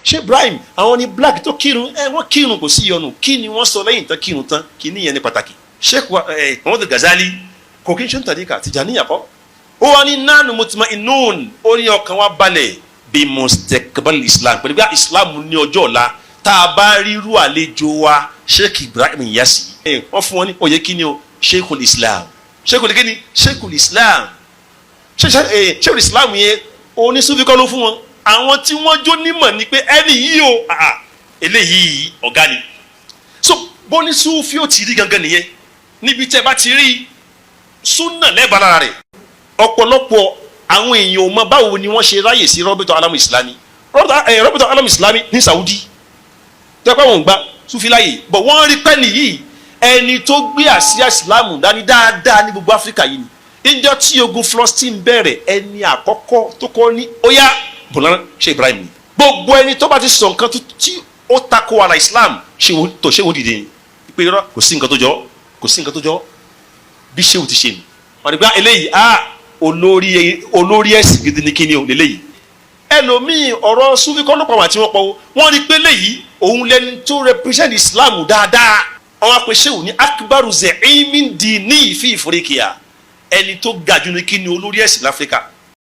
Ṣé Ibrahim àwọn ni black tó kírun, ẹ wọ́n kírun, kò sí ìyọnu. Kí ni wọ́n sọ lẹ́yìn tán kírun tán? Kí ni ìyẹn ní pàtàkì. Sheikh Muhammad Ghazali kò kí n ṣe ń tàdíkà Tìjàníyà kọ́. Ó wà ní nánú mutma'innun, ó ní ọkàn wa balẹ̀ bí mustaqbal Islam, pẹ̀lú bí Islam ní ọjọ́ ọ̀la tá a bá ríru àlejò wa Sheikh Ibrahim Inyasi. Wọ́n fún wọn ní òye kí ni o, Sheikhul Islam. Sheikhul kí ni? Sheikhul Islam. Sheikhul Islam yẹn, onísúfí kọ́ ló fún wọn. Àwọn tí wọ́n jó nímọ̀ ni pé ẹni yìí o, eléyìí ọ̀gá ni. So bóní súfí ó ti rí gangan nìyẹn. Níbi tẹ́ bá ti rí súnà lẹ́bàá lára rẹ̀. Ọ̀pọ̀lọpọ̀ àwọn èèyàn ò mọ báwo ni wọ́n ṣe ráyè sí Rọ́bìtọ̀ Alamu Islami, Rọ́bìtọ̀ Alamu Islami ní Saudi, tẹ́pẹ́ wọn ò gba súfí láàyè, bọ̀ wọ́n rí pẹ́ẹ́nì yìí, ẹni tó gbé àsíá ìsìlámù dání dáadáa ní gbogbo Áfíríkà yìí ni. Ìjọ tí ogun Palestine bẹ̀rẹ̀, ẹni àkọ́kọ́ tó kọ́ ní óyá bọ̀lá ṣe Ibrahim ni. Gbogbo ẹni tó bá ti sọ nǹkan tí ó tako ara Islam, tó ṣé wọ́n dìde ni pé irọ́, kò sí nǹkan tó jọ, kò sí nǹkan tó jọ. Bí ṣéwù ti ṣe nù wọ́n ní pé eléyìí, a olórí olórí ẹ̀sìn gidi ní kíni o lélẹ́yìí. Ẹlòmíì, ọ̀rọ̀ sufi kọ́ ló pa wọn àti wọn pọ̀. Wọ́n rí pé léyìí, òun lẹni tó represent Islam dáadáa. Àwọn apè ṣéwù ní akbaru ze'imin dini fi Ifriqiya, ẹni tó ga jù ní kíni, olórí ẹ̀sìn láfíríkà.